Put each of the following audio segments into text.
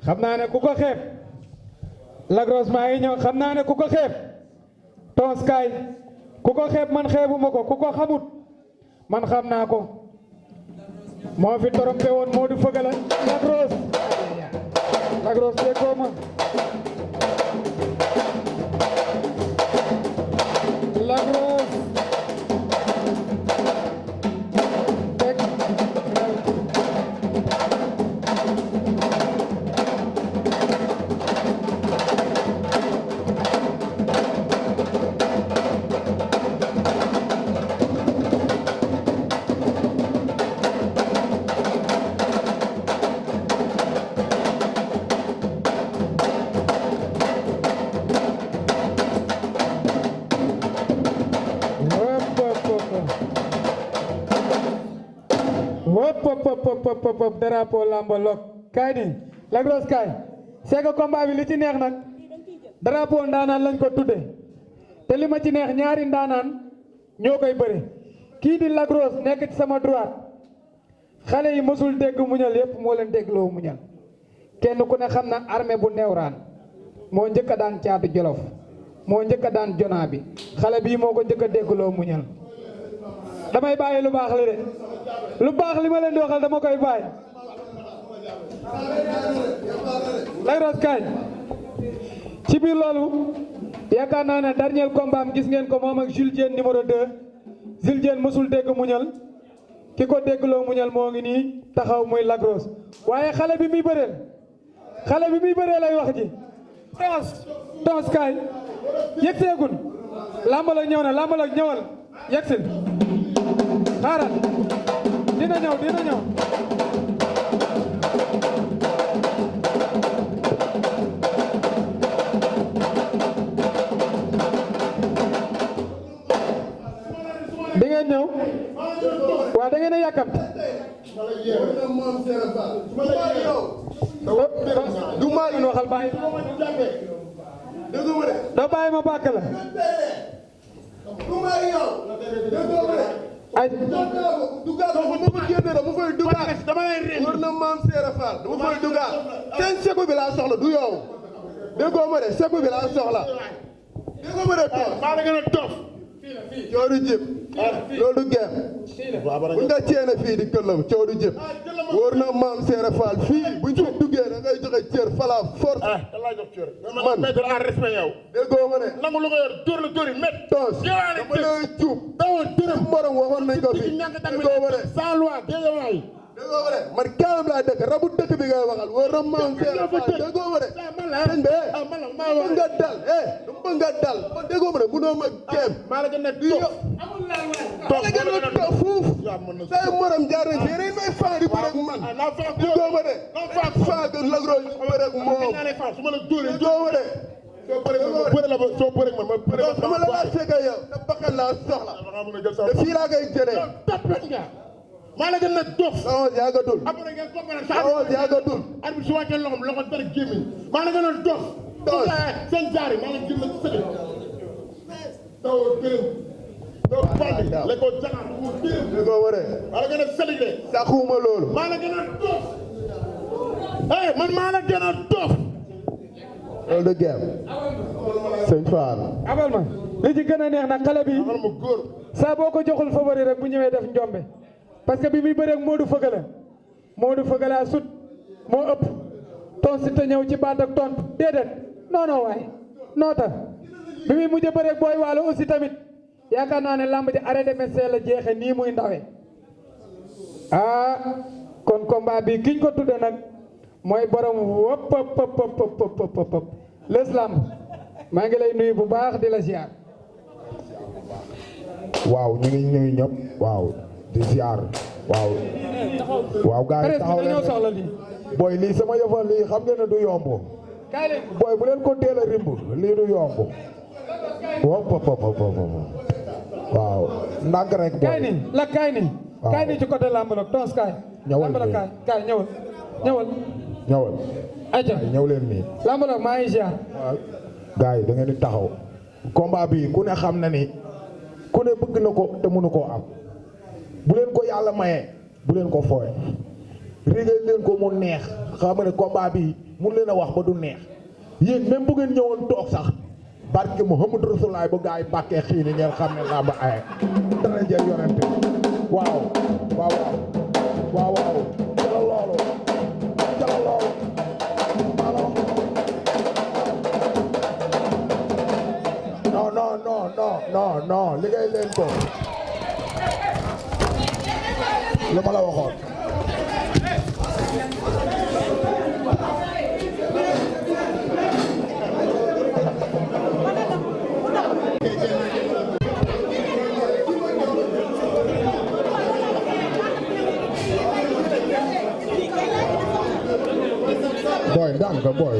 xam naa ne ku ko xeeb Lac Rose maa ngi ñëw xam naa ne ku ko xeeb Tons kaay ku ko xeeb man xeebuma ko ku ko xamut man xam naa ko moo fi trompé woon moo du fëgala Lac Rose déggoo ma Lac Rose pop drapeau lamba lok kaay ni Lac Rose kaay c'est que combat bi li ci neex nag drapeau ndaanaan lañ ko tudde te li ma ci neex ñaari ndaanaan ñoo koy bëre kii di Lac Rose nekk ci sama droite xale yi mësul dégg muñal yépp moo leen déggloo muñal kenn ku ne xam na armée bu neewraan moo njëkk a daan caatu jolof moo njëkk a daan jonaa bi xale bii moo ko njëkk a déggloo muñal damay bàyyi lu baax li de lu baax li ma leen di waxal dama koy bàyyi Lac Rose kaay ci biir loolu yaakaar naa ne dernier combat am gis ngeen ko moom ak Jules Diène numéro 2 Jules Diène mësul dégg muñal ki ko déggloo muñal moo ngi nii taxaw muy Lac Rose waaye xale bi muy bëreel lay wax ji Tons kaay yegg seegul lambal ak ñëw na lambal ak ñëwal yegg si xaaral dina ñëw di ngeen ñëw waaw da ngeen a yàkkamti du maa ngi waxal bàyyi doo bàyyi ma bàkk la ay dama fay dugaat dama lay reen war na maam Seera Fall dama fay dugaat seen seku bi laa soxla du yow déggoo ma de seku bi laa soxla déggoo ma de toog maa la gën a toog coow du jëp loolu du geem bu nga ceene fii di këllam coow du jëp wóor na maam Seera Fall fii buñ fi duggee da ngay joxe cër fala force man en respect yow déggoo ma de nangu lu ko yor dóor la dóor yi met toos dama lay cuub dawoon dërëm morom waxoon nañ ko fi déggoo ma de sans loi déggoo ma de man kaalam laa dëkk rabu dëkk bi ngay waxal wóor na maam Seera Fall déggoo ma de sëñ bi dama nga dal dama nga dal man déggoo ma de munoo ma kéem maa la gën a toog fuuf say morom jaar nañ fi yéen may faa di bëre ak man déggoo ma de faa ak Lac Rose bëre ak moom su ma la dóoree déggoo ma de soo bëre man ma bëre dama la laa fekk yow sa bakkan laa soxla te fii laa koy jëlee maa la gën a dof sawos yàggatul sawos yàggatul arbitre su wàccee loxo dara gémmiñ maa la gën a dof seen jaar yi maa la gën a sëgg taw gërëm taw bandi la ko jaxaat mu gërëm la ko waree maa la gën a sëgg de saxuma loolu maa la gën a dof man maa la gën a dof loolu de geem sëñ Fall abal ma li ci gën a neex nag xale bi saa boo ko joxul favori rek bu ñëwee def njombe parce que bi muy bëreeg Modou Feugeula sut moo ëpp ton si te ñëw ci baat ak tontu déedéet non waaye noota bi muy mujj bëreeg booy waalo aussi tamit yaakaar naa ne lamb ji arrêt de médecin la jeexe nii muy ndawe kon combat bi kiñ ko tudde nag mooy borom wëpp l'islam maa ngi lay nuyu bu baax di la ziar. waaw ñu ngi nuyu ñëpp waaw di ziar waaw gars yi taxaw leen booy lii sama yëfa lii xam ngeen ne du yomb booy bu leen ko teel a rimb lii du yomb waaw ndànk rek booy kaay ni ci côté lamb nag tons kaay ñëwal kaay ñëwal aja ñëw leen nii lamb nag maa ngi ziar waaw gars yi da ngeen di taxaw combat bi ku ne xam na ni ku ne bëgg na ko te mënu koo am bu leen ko yàlla mayee bu leen ko fooye régal leen ko mu neex xam nga ne combat bi mun leen a wax ba du neex yéen même bu ngeen ñëwoon toog sax barke Muhammad Rasulaay bu gaa yi bàkkee xiini ngeen xam ne làmb ay dara jël yonente waaw waaw waaw waaw jëla loolu non liggéey leen ko lu ma la waxoon boy ndànk boy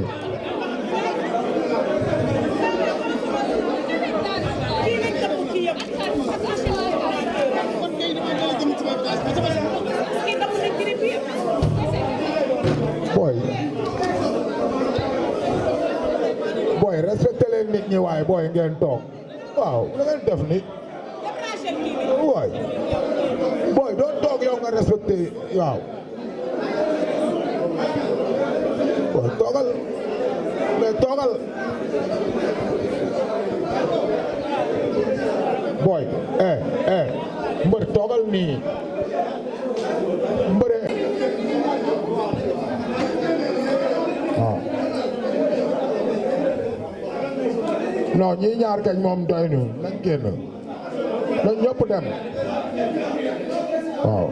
boy respecté leen nit ñi waaye boy ngeen toog waaw la ngeen def ni waay boy doon toog yow nga respecté waaw boy toogal mais toogal boy mbër toogal nii mbëre waaw non ñii ñaar kañ moom doy nu nañ génn nañ ñëpp dem waaw